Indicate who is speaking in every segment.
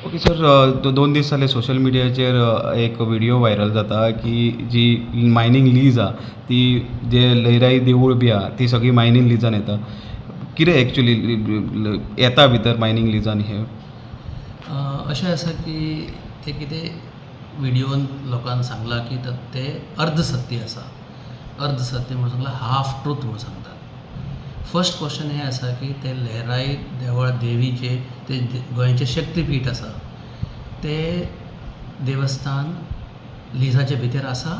Speaker 1: Okay sir, 2 दीस जाले social मिडियाचेर एक व्हिडियो व्हायरल जाता की जी मायनींग लीज आहा ती जे लयराई देवूळ बी आहा ती सगळी मायनींग लिजान येता. कितें एक्चुली येता भितर मायनींग लिजान हें?
Speaker 2: अशें आसा की ते कितें व्हिडियोन लोकांक सांगलां की ते अर्धसत्य आसा. अर्धसत्य म्हणून सांगलां, हाफ ट्रूथ म्हणून सांगतात. फर्स्ट क्वेश्चन हें आसा की ते लहराई देवळ देवीचें ते गोंयचें शक्तीपीठ आसा, ते देवस्थान लिजाचे भितर आसा?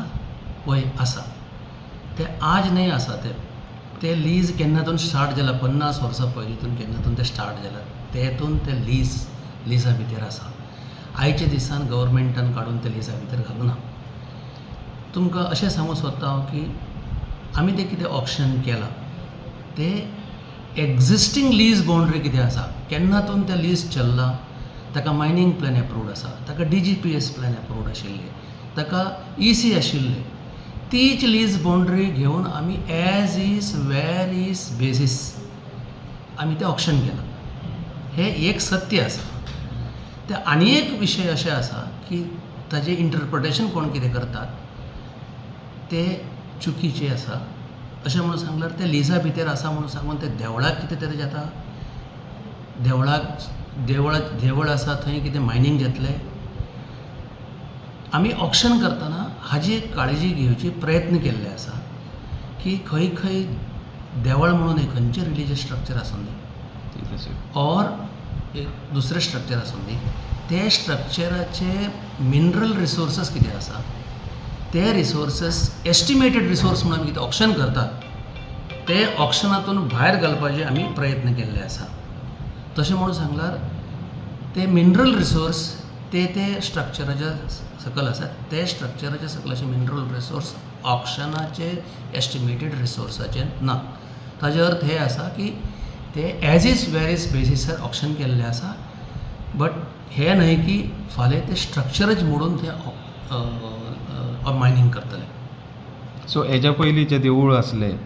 Speaker 2: वय, आसा. ते आज न्हय आसा. ते ते लीज केन्नातून स्टार्ट जाला, 50 वर्सां पयलींतून केन्नातून ते स्टार्ट जाला. तेतून ते लिजा भितर आसा. आयच्या दिसान गव्हर्मेंटान काडून ते लिजा भितर घालूना. तुमकां अशें सांगूंक सोदता हांव की आमी तें कितें ऑक्शन केलां ते एग्जिस्टींग लीज बाउंड्री कितें आसा, केन्नातून तें लीज चल्लां, ताका मायनींग प्लॅन एप्रूव्ड आसा, ताका डीजीपीएस प्लॅन एप्रूव्ड आशिल्ले, ताका ईसी आशिल्ले, तीच लीज बाउंड्री घेवन आमी as is where is basis आमी तें ऑक्शन केलां. हें एक सत्य आसा. ते आनी एक विशय अशें आसा की ताजें इंटरप्रिटेशन कोण कितें करतात ते चुकीचें आसा. अशें म्हणून सांगल्यार तें लिजा भितर आसा म्हणून सांगून तें देवळाक कितें तरी जाता, देवळाक देवळा देवळ आसा थंय कितें मायनींग जातलें? आमी ऑक्शन करतना हाजी एक काळजी घेवची प्रयत्न केल्ले आसा की खंय खंय देवळ म्हणून न्हय, खंयचें रिलिजियस स्ट्रक्चर आसूं दी ऑर एक दुसरें स्ट्रक्चर आसूं दी, ते स्ट्रक्चराचे मिनरल रिसोर्सस कितें आसा, ते रिसोर्सस एस्टिमेटेड रिसोर्स म्हणून आमी कितें ऑक्शन करतात ते ऑक्शनातून भायर घालपाचे आमी प्रयत्न केल्ले आसा. तशें म्हणून सांगल्यार ते मिनरल रिसोर्स ते ते स्ट्रक्चराच्या सकयल आसा, ते स्ट्रक्चराच्या सकयल अशे मिनरल रिसोर्स ऑक्शनाचे एस्टिमेटेड रिसोर्साचे ना. ताजे अर्थ हे आसा की ते एज is where is बेजीसार ऑक्शन केल्लें आसा, बट हें न्हय की फाल्यां तें स्ट्रक्चरच मोडून ते मायनींग करतले.
Speaker 1: सो हेज्या पयलीं जें देवूळ आसलें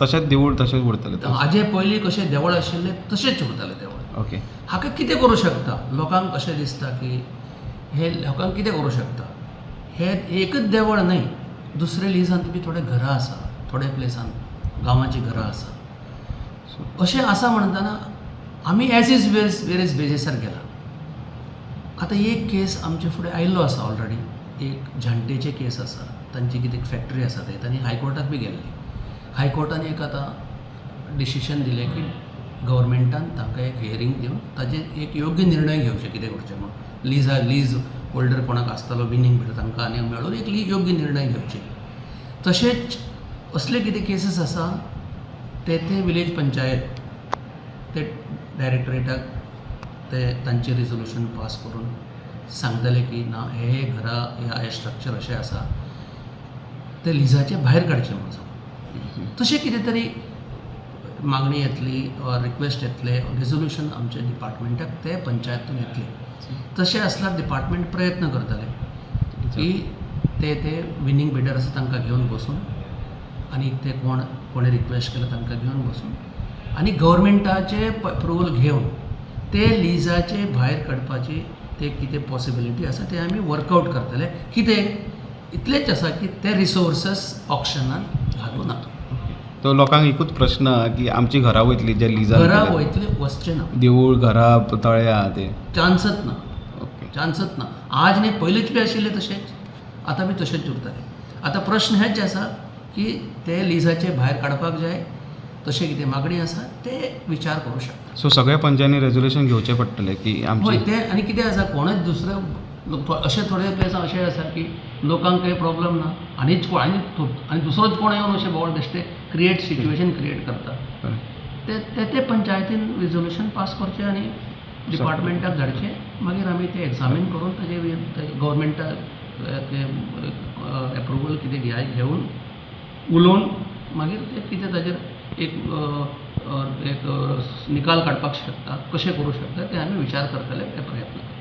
Speaker 1: तशेंच देवूळ तशेंच उरतलें?
Speaker 2: हाजे पयलीं कशें देवळ आशिल्लें तशेंच उरतलें देवळ. हाका कितें करूं शकता? लोकांक अशें दिसता की हे लोकांक कितें करूं शकता? हें एकच देवळ न्हय, दुसरे लिजांत बी थोडे घरां आसा, थोडे प्लेसान गांवाचीं घरां आसा. अशें आसा म्हणटना आमी as is where is बेजीसार गेला. आतां एक केस आमचे फुडें आयिल्लो आसा ऑलरेडी. एक झांटेचे केस आसा. तांची कितें फॅक्टरी आसा थंय. तांणी हायकोर्टात बी गेल्ली. हायकोर्टान एक आतां डिसिशन दिलें की गव्हर्मेंटान तांकां एक हियरींग दिवन ताजेर एक योग्य निर्णय घेवचें, कितें करचें म्हूण. लीज होल्डर कोणाक आसतलो विनींग भितर, तांकां आनी मेळून एक योग्य निर्णय घेवचे. तशेंच असले कितें केसीस आसा ते ते विलेज पंचायत ते डायरेक्टरेटाक ते तांचें रिजोल्युशन पास करून सांगतले की ना, हे घरा ह्या स्ट्रक्चर अशें आसा, ते लिजाचे भायर काडचें म्हणून सांगून. तशें कितें तरी मागणी येतली ऑर रिक्वेस्ट येतले, रेजोल्युशन आमच्या डिपार्टमेंटाक ते पंचायतून येतले. तशें आसल्यार डिपार्टमेंट प्रयत्न करतले की ते ते विनींग बिडर आसा तांकां घेवन बसून आनी ते कोण कोणें रिक्वेस्ट केला तांकां घेवन बसून आनी गव्हर्मेंटाचे अप्रुवल घेवन ते लिजाचे भायर काडपाची ते कितें पॉसिबिलिटी आसा ते आमी वर्कआवट करतले. कितें इतलेंच आसा की ते रिसोर्सस ऑक्शनान घालूं ना.
Speaker 1: तो लोकांक एकूच प्रश्न आहा की आमची घरां वयतली जे लिजान
Speaker 2: घरा
Speaker 1: केल्यात.
Speaker 2: वयतले? वचचे ना.
Speaker 1: देवूळ, घरां, तळे आहा ते.
Speaker 2: चान्सच ना. चान्सच ना. आज न्ही, पयलींच बी आशिल्लें तशेंच, आतां बी तशेंच उरतलें. आतां प्रश्न हेच आसा की ते लिजाचे भायर काडपाक जाय, तशें कितें मागणी आसा ते विचार करूं शकता.
Speaker 1: सो सगळ्या पंचांनी रेजोल्युशन घेवचें पडटलें की आमची
Speaker 2: हय, ते आनी कितें आसा, कोणूच दुसरे लोक अशे थोडे प्लेस अशें आसा की लोकांक काही प्रॉब्लम ना आनीच कोण आनी दुसरोच कोण येवन अशें बोवाळ बेश्टे क्रिएट सिच्युएशन क्रिएट करता. ते ते ते पंचायतीन रिजोल्युशन पास करचें आनी डिपार्टमेंटाक धाडचें. मागीर आमी ते एग्जामीन करून ताजे गव्हर्मेंटाक एप्रुवल कितें घेवन उलोवन मागीर ते कितें ताजेर एक एक निकाल काडपाक शकता, कशें करूं शकता ते आमी विचार करतले, ते प्रयत्न करतले.